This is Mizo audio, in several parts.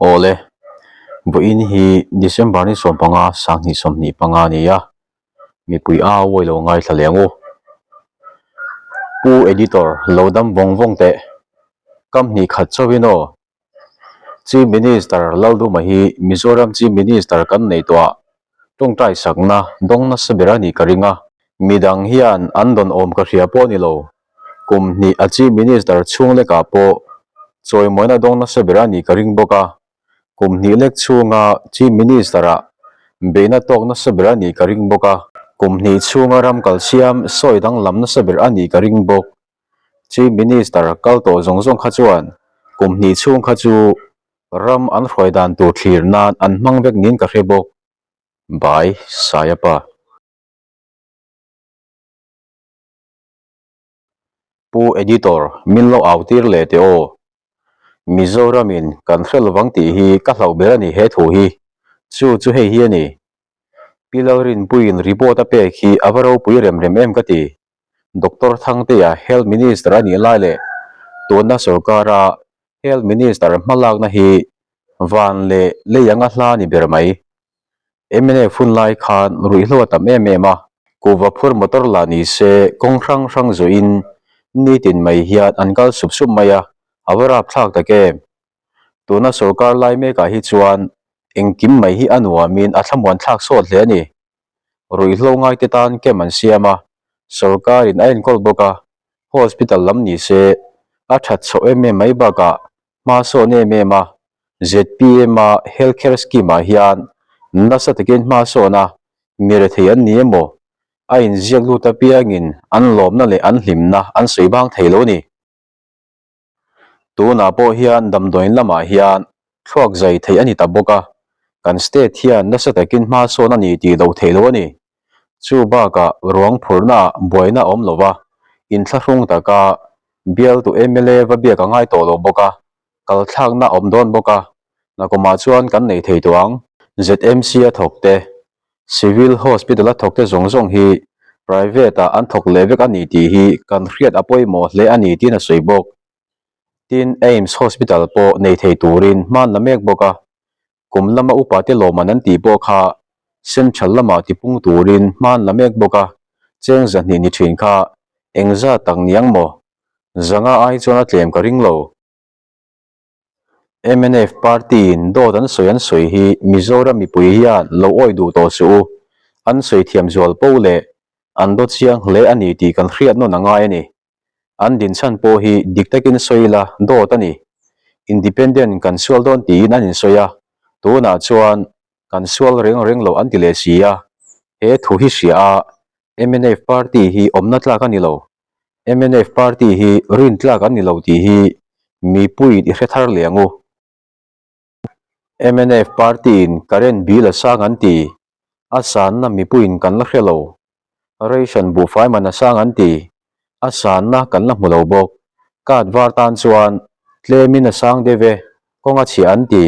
Awle, vawiin hi December ni 15 2025 a ni a, mipui a awih lo ngaithla leh ang u. Pu Editor lo dam vawng vawng teh, kam hnih khat chauhin aw. Chief Minister Lalduma hi Mizoram Chief Minister kan nei tawh a, tawngtai sakna dawng nasa ber a nih ka ring a, midang hian an dawn awm ka hria pawh a ni lo. Kum hnih a Chief Minister chhung lekah pawh chawimawina dawng nasa ber a nih ka ring bawk a, kum hnih lek chhunga Chief Minister-ah beihna tawk nasa ber a nih ka ring bawk a, kum hnih chhunga ram kalsiam sawi danglam nasa ber a nih ka ring bawk. Chief Minister kal tawh zawng zawng kha chuan kum hnih chhung kha chu ram an hruai dan tur thlir nan an hmang vek niin ka hre bawk. By Sayapa. Pu Editor, min lo au tir leh teh aw. Mizoramin kan hre lovang tih hi ka hlauh ber a ni he thu hi. Chu chu hei hi a ni. Pi Lalrinpuiin report a pek hi a va ropui rem rem em ka ti. Doctor Thangtea Health Minister a nih lai leh tuna sorkara Health Minister hmalakna hi van leh lei anga hla ni ber mai. Mnf hun lai khan ruihhlo a tam em em a, kuhva phur motor lah ni se kawng hrang hrang zawhin nitin mai hian an kal sup sup mai a, a va rapthlak tak em. Tuna sorkar lai mekah hi chuan engkim mai hi a nuamin a thlamuan thlak sawt hle a ni. Ruihhlo ngaite tan camp an siam a, sorkarin a enkawl bawk a, hospital lam ni se a that chhoh em em mai bakah hma sawn em em a, zpm a health care scheme ah hian nasa takin hma sawn a, mi rethei an ni emaw a inziak lut apiangin an lawmna leh an hlimna an sawi bang thei lo a ni. Tunah pawh hian damdawiin lamah hian thluak zai theih a ni ta bawk a, kan state hian nasa takin hma sawn a ni tih loh theih loh a ni. Chu bakah ruang phurhnaah buaina a awm lo va, inthlahrung taka bialtu mla va biak a ngai tawh lo bawk a, kal thlakna a awm dawn bawk a, nakumah chuan kan nei thei tawh ang. ZMC a thawk te, Civil Hospital a thawk te zawng zawng hi private ah an thawk leh vek a ni tih hi kan hriat a pawimawh hle a ni tiin a sawi bawk. Tin, AIIMS Hospital pawh nei thei turin hman la mek bawk a, kum lama upa te lawmman an tih pawh kha central lamah tipung turin hman la mek bawk a, cheng zahnih ni thin kha engzat tak niang maw? Zanga ai chuan a tlem ka ring lo. Mnf party in dawt an sawi an sawi hi Mizoram mipui hian lo awih duh tawh suh u, an sawi thiam zual po leh an dawt chiang hle a ni tih kan hriat nawn a ngai a ni. An dinchhan pawh hi dik takin sawi ila dawt a ni. Independent kan sual dawn tiin an insawi a, tunah chuan kan sual reng reng lo an ti leh si a, he thu hi hria a mnf party hi awmna tlak a ni lo. Mnf party hi rin tlak an ni lo tih hi mipuiin i hre thar leh ang u. Mnf party in current bill a sang an ti, a sanna mipuiin kan la hre lo. Ration buhfai man a sang an ti, a sanna kan la hmu lo bawk. Card var tan chuan tlemin a sang deuh e, kawng a chhiah an ti.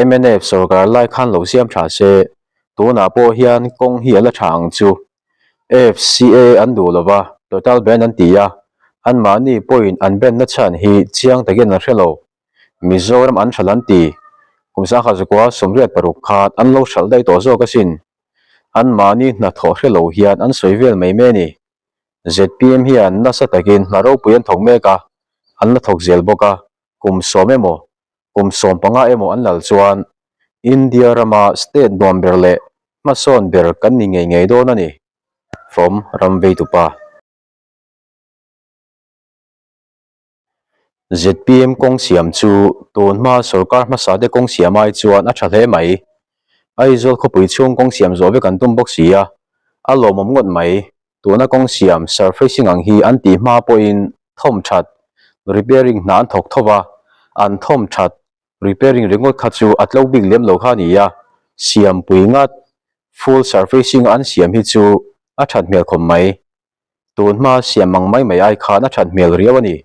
Mnf sorkar lai khan lo siam tha se, tunah pawh hian kawng hi a la tha ang chu. FCA an duh lo va, total ban an ti a, anmahni pawhin an ban na chhan hi chiang takin an hre lo. Mizoram an hralh an ti. Kum sangha zakua 86 khan an lo hralh daih tawh zawk asin. Anmahni hnathawh hre lo hian an sawi vel mai mai a ni. Zpm hian nasa takin hna ropui an thawk mek a, an la thawk zel bawk a, kum sawm emaw, kum 15 emaw an lal chuan India rama state nuam ber leh hmasawn ber kan ni ngei ngei dawn a ni. From Ramveitupa. Zpm kawng siam chu tun hma sorkar hmasa te kawng siam ai chuan a tha hle mai. Aizawl khawpui chhung kawng siam zawh vek an tum bawk si a, a lawmawm ngawt mai. Tuna kawng siam surfacing ang hi an tih hma pawhin thawm that, repairing hna an thawk tho va, an thawm that, repairing ringawt kha chu a tlo bik lem lo kha a ni a, siampui ngat, full surfacing a an siam hi chu a that hmel khawp mai. Tun hma siam ang mai mai ai khan a that hmel riau a ni.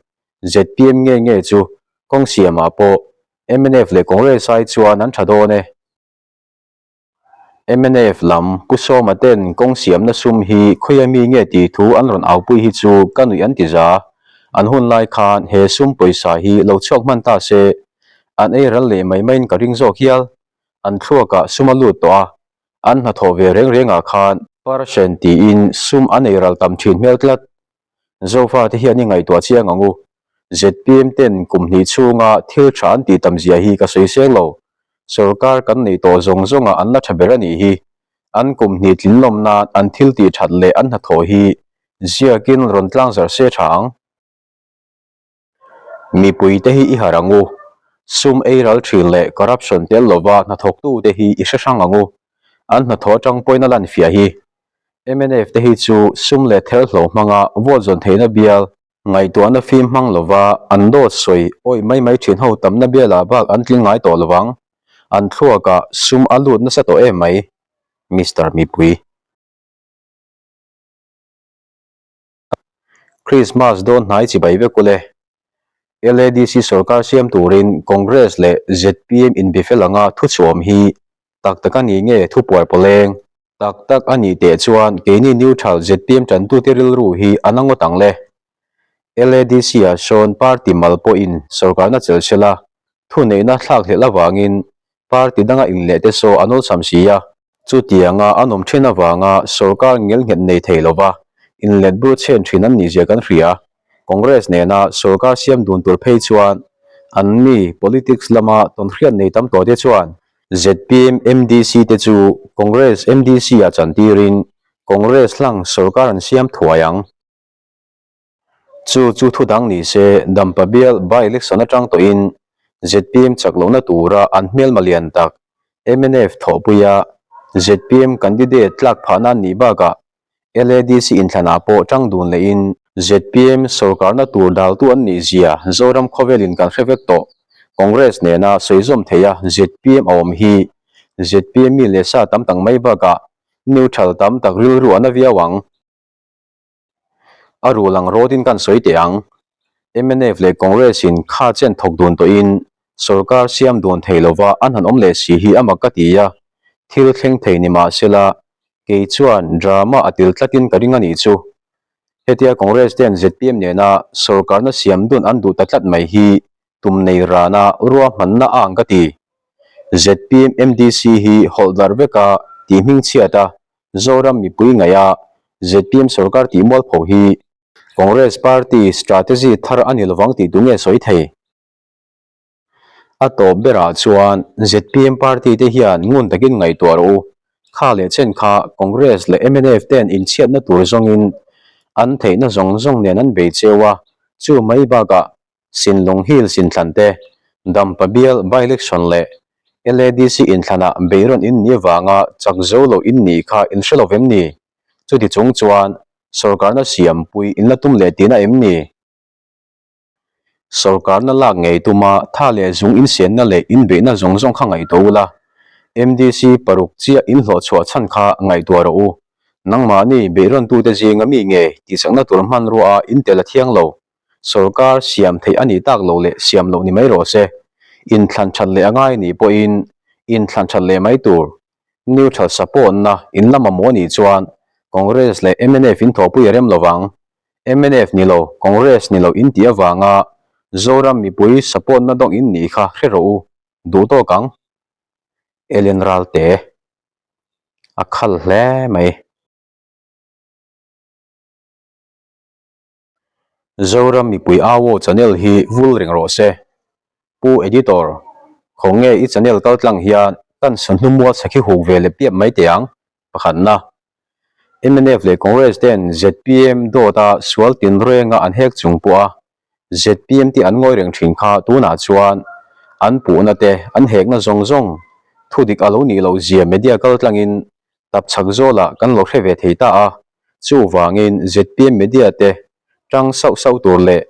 Zpm nge nge chu kawng siamah pawh mnf leh Congress ai chuan an tha dawn e. Mnf lam Pu Sawma ten kawng siamna sum hi khawia mi nge tih thu an rawn aupui hi chu ka nuih an ti za. An hun lai khan he sum pawisa hi lo chhuak hman ta se. An ei ral leh mai maiin ka ring zawk hial. An thluakah sum a lut tawh a, an hnathawh ve reng rengah khan Percent tiin sum an ei ral tam thin hmel tlat. Zofa te hian i ngaihtuah chiang ang u. Zpm ten kum hnih chhunga thil tha an tih tam zia hi ka sawi seng lo. Sorkar kan neih tawh zawng zawngah an la tha ber a nih hi. An kum hnih tlin lawm nan an thil tih that leh an hnathawh hi ziakin rawn tlang zarh se tha ang. Mipui te hi i harh ang u. Sum ei ral thin leh corruption tel lova hnathawktu te hi i hre hrang ang u. An hnathawh atang pawhin a lan fiah hi. Mnf te hi chu sum leh therhlo hmanga vote zawn theihna bial, ngaihtuahna fim hmang lova an dawt sawi awih mai mai thin ho tamna bialah bak an tling ngai tawh lovang. An thluakah sum a lut nasa tawh em mai. Mister Mipui. Christmas dawn hnai chibai vek ule. LADC sorkar siam turin Congress leh zpm inbe fel anga thuchhuam hi tak tak a ni nge thupuar pawleng? Tak tak a nih teh chuan keini neutral zpm tantute rilru hi a na ngawt ang le. LADC ah sawn party mal pawhin sorkarna chelh sela thuneihna thlak hlelh avangin Party danga inleh te saw an awlsam si a, chutianga an awm thin avanga sorkar ngelnghet nei thei lova inlet bur chhen thin an nihzia kan hria. Congress nena sorkar siam dun tur phei chuan an mi politics lama tawnhriat nei tam tawh te chuan zpm MDC te chu Congress MDC ah chantirin Congress hlang sorkar an siam thuai ang. Chu chu thu dang ni se, Dampa bial by-election atang tawhin zpm chak lohna tura an hmelma lian tak mnf thawhpuia zpm candidate tlak phahna an nih bakah LADC inthlanah pawh tang dun lehin zpm sorkarna tur daltu an nih zia Zoram khawvelin kan hre vek tawh. Congress nena sawi zawm theiha zpm a awm hi zpm mi leh sa tam tak mai bakah neutral tam tak rilru a na viau ang. A rul ang rawtin kan sawi teh ang. Mnf leh Congress in kha chen thawk dun tawhin sorkar siam dun thei lova an han awm leh si hi a mak ka ti a, thil thleng thei ni mah sela kei chuan drama a til tlatin ka ring a nih chu. Hetia Congress ten zpm nena sorkarna siam dun an duh ta tlat mai hi tum nei rana ruahmanna a ang ka ti. Zpm MDC hi hawlh darh veka tih hmingchhiat a Zoram mipui ngaih a zpm sorkar tih mualpho hi Congress party strategy thar a ni lovang tih tu nge sawi thei? A tawp berah chuan zpm party te hian ngun takin ngaihtuah rawh u. Kha leh chen kha Congress leh mnf ten inchhiatna tur zawngin an theihna zawng zawng nen an bei cheu a, chu mai bakah Sinlung Hills inthlan te, Dampa bial by-election leh LADC inthlanah beirawn in ni avanga chak zo lo in nih kha in hre lo vem ni? Chuti chung chuan sorkarna siampui in la tum leh tihna em ni? Sorkarna lak ngei tuma tha leh zung insianna leh inbeihna zawng zawng kha ngaihtuah ula, MDC paruk chiah in hlawhchhuah chhan kha ngaihtuah rawh u. Nangmahni beirawntute zinga mi nge tihchakna tur hmanrua a intel a thiang lo. Sorkar siam theih a nih tak lo leh siam loh ni mai rawh se. Inthlan that leh a ngai nih pawhin inthlan that leh mai tur. Neutral support-na in la mamawh a nih chuan Congress leh mnf in thawhpui a rem lo vang. Mnf ni lo, Congress ni lo in tih avanga Zoram mipui support-na dawng in nih kha hre rawh u. Duh tawk ang. Ellen Ralte a khal hle mai. Zoram mipui au aw channel hi vul reng rawh se. Pu Editor, khaw nge i channel kal tlang hian kan sahnu mual chhak hi huk ve leh piap mai teh ang? Pakhatna, mnf leh Congress ten zpm dawt a sual tin renga an hek chung pawh a zpm te an ngawi reng thin kha tunah chuan an puhna te an hekna zawng zawng thudik a lo nih loh zia media kal tlangin tapchhak zawlah kan lo hre ve thei ta a. Chuvangin zpm media te tang sauh sauh tur leh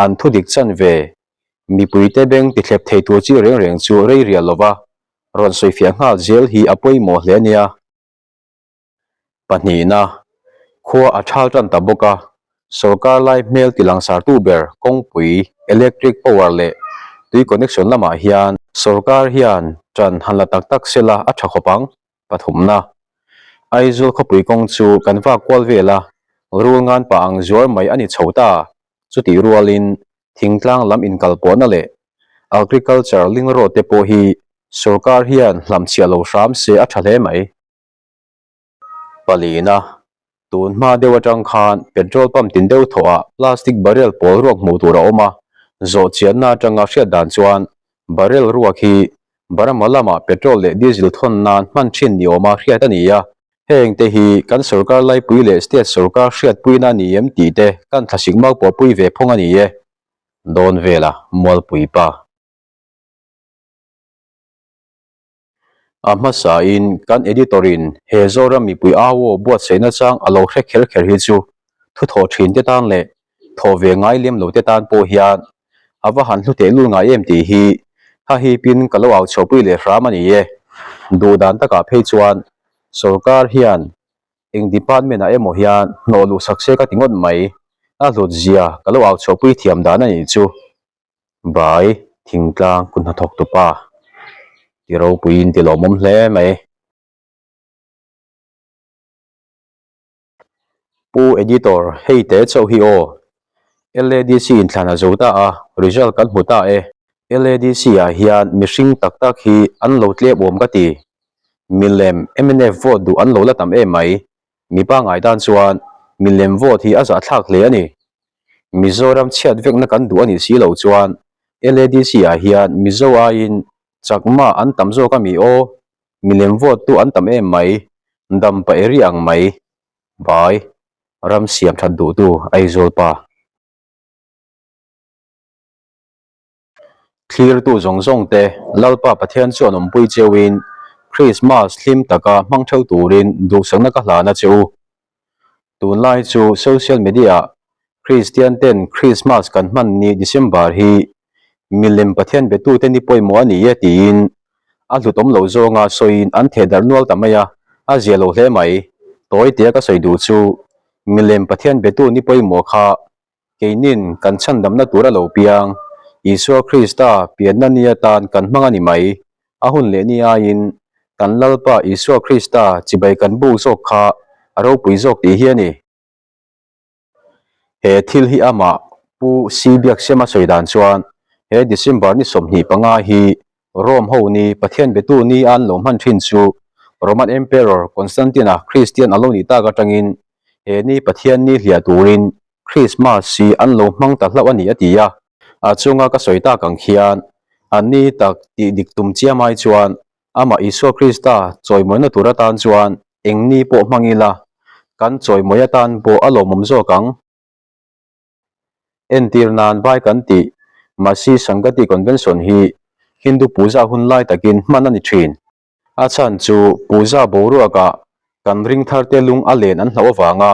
an thudik chanve mipuite beng tithlep thei tur chi reng reng chu rei rial lova rawn sawifiah nghal zel hi a pawimawh hle a nia. Pahnihna, khua a thal tan ta bawk a, sorkar lai hmel tilangsartu ber kawngpui, electric power leh tui connection lamah hian sorkar hian tan han la tak tak sela a tha khawp ang. Pathumna, Aizawl khawpui kawng chu kan vak kual vel a, rul ngan pah ang zuar mai a ni chho ta. Chutih rualin thingtlang lam inkalpawhna leh Agriculture link road te pawh hi sorkar hian hlamchhiah lo hram se a tha hle mai. Palina, tun hma deuh atang khan petrol pump tin deuh thawhah plastic barrel pawl ruak hmuh tur a awm a, zawh chianna atanga hriat dan chuan barrel ruak hi Burma lamah petrol leh diesel thawn nan hman thin ni awma hriat a ni a, heng te hi kan sorkar laipui leh state sorkar hriatpuina a ni em tih te kan thlasik mau pawhpui ve phawng a ni e. Dawn vela Mualpui pa. A hmasain kan editor-in he Zoram mipui au aw buatsaihna chang a lo hre kher kher hi chu thuthawh thin te tan leh thawh ve ngai lem lo te tan pawh hian a va han hlu tehlul ngai em tih hi hahipin ka lo au chhuahpui leh hram a ni e. Duh dan takah phei chuan sorkar hian eng department ah emaw hian hnawh luh sak se ka ti ngawt mai, a hlut zia ka lo au chhuahpui thiam dan a nih chu. Bai thingtlang kut hnathawk tupa ti ropuiin ti lawmawm hle mai. Pu Editor, hei te chauh hi aw. LADC inthlan a zo ta a, result kan hmu ta e. LADC ah hian mihring tak tak hi an lo tlep awm ka ti. Milem mnf vote duh an lo la tam em mai. Mipa ngai tan chuan milem vote hi a zahthlak hle a ni. Mizoram chhiat vekna kan duh a nih si loh chuan LADC ah hian Mizo aiin Chakma an tam zawk a mi aw? Milem vote tu an tam em mai, dampa area ang mai. Bai, ram siam that duhtu Aizawl pa. Thlirtu zawng zawng te Lalpa Pathian chuan awmpui cheuin Krismas hlim taka hmang theuh turin duhsakna ka hlan a che u. Tunlai chu social media ah Kristian ten Krismas kan hman ni December hi milem Pathian betute ni pawimawh a ni e tiin a hlutawm lo zawnga sawiin an thehdarh nual ta mai a, a zia lo hle mai. Tawitea ka sawi duh chu milem Pathian betu ni pawimawh kha Keinin kan chhandamna tur a lo piang, Isua Krista pianna ni atan kan hmang a ni mai. A hun leh ni aiin kan Lalpa Isua Krista chibai kan buk zawk kha a ropui zawk tih hi a ni. He thil hi amah Pu C. Biaksema sawi dan chuan he December ni 25 hi Rome ho ni Pathian betu ni a an lo hman thin chu Roman Emperor Constantine-a Kristian a lo nih tak atangin he ni Pathian ni hliah turin Christmas hi an lo hmang ta hlauh a ni a ti a. A chunga ka sawi tak ang khian an ni tak tih dik tum chiam ai chuan amah Isua Krista chawimawina tur atan chuan eng ni pawh hmang ila kan chawimawi atan pawh a lawmawm zawk ang. Entir nan vai kan tih Masi Sangati Convention hi Hindu puja hun lai takin hman a ni thin. A chhan chu puja boruakah kan ring tharte lung a len an hlauh avanga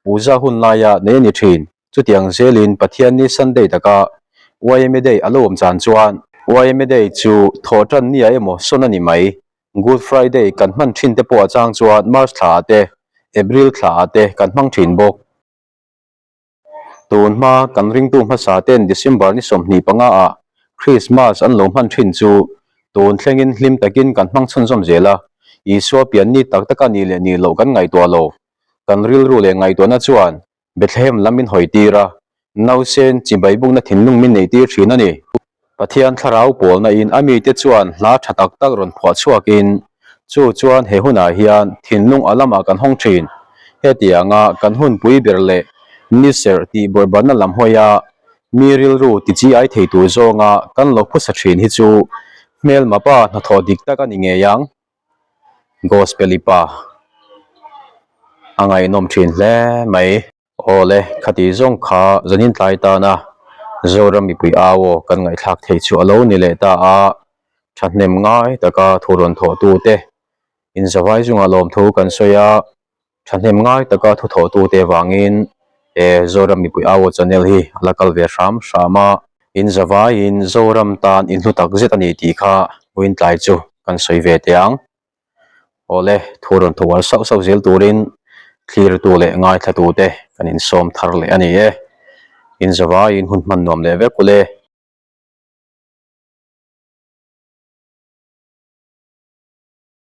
puja hun laia nei a ni thin. Chutiang zelin Pathianni Sunday taka yma Day a lo awm chan chuan yma Day chu thawhtan nia emaw sawn a ni mai. Good Friday kan hman thin te pawh a chang chuan March thlaah te, April thlaah te kan hmang thin bawk. Tun hma kan ringtu hmasa ten December ni 25 ah Christmas an lo hman thin chu tun thlengin hlim takin kan hmang chhunzawm zel a, Isua pian ni tak taka ni leh ni loh kan ngaihtuah lo. Kan rilru leh ngaihtuahna chuan Bethlehem lam min hawi tir a, nausen chibai bukna thinlung min nei tir thin a ni. Pathian thlarau pawlna in a mite chuan hla tha tak tak rawn phuah chhuakin chu chuan he hunah hian thinlung a lamah kan hawng thin. Hetianga kan hunpui ber leh ni serh tih bawrhbanna lam hawia mi rilru ti chi ai thei tur zawnga kan lo phusa thin hi chu hmelma pa hnathawh dik tak a ni ngei ang. Gospel-i pa a ngaihnawm thin hle mai. Awle, khati zawng kha zanin tlai tana Zoram mipui au aw kan ngaihthlak theih chu a lo ni leh ta a, thahnem ngai taka thu rawn thawhtute inzavai zungah lawmthu kan sawi a, thahnem ngai taka thu thawhtute vangin he Zoram mipui au aw channel hi a la kal ve hram hram a, inzavaiin Zoram tan inhlu tak zet a ni tih kha vawiin tlai chu kan sawi ve teh ang. Awle, thu rawn tho uar sauh sauh zel turin thlirtu leh ngaithlatute kan insawm thar leh a ni e. Inzavaiin hun hman nuam leh vek ule.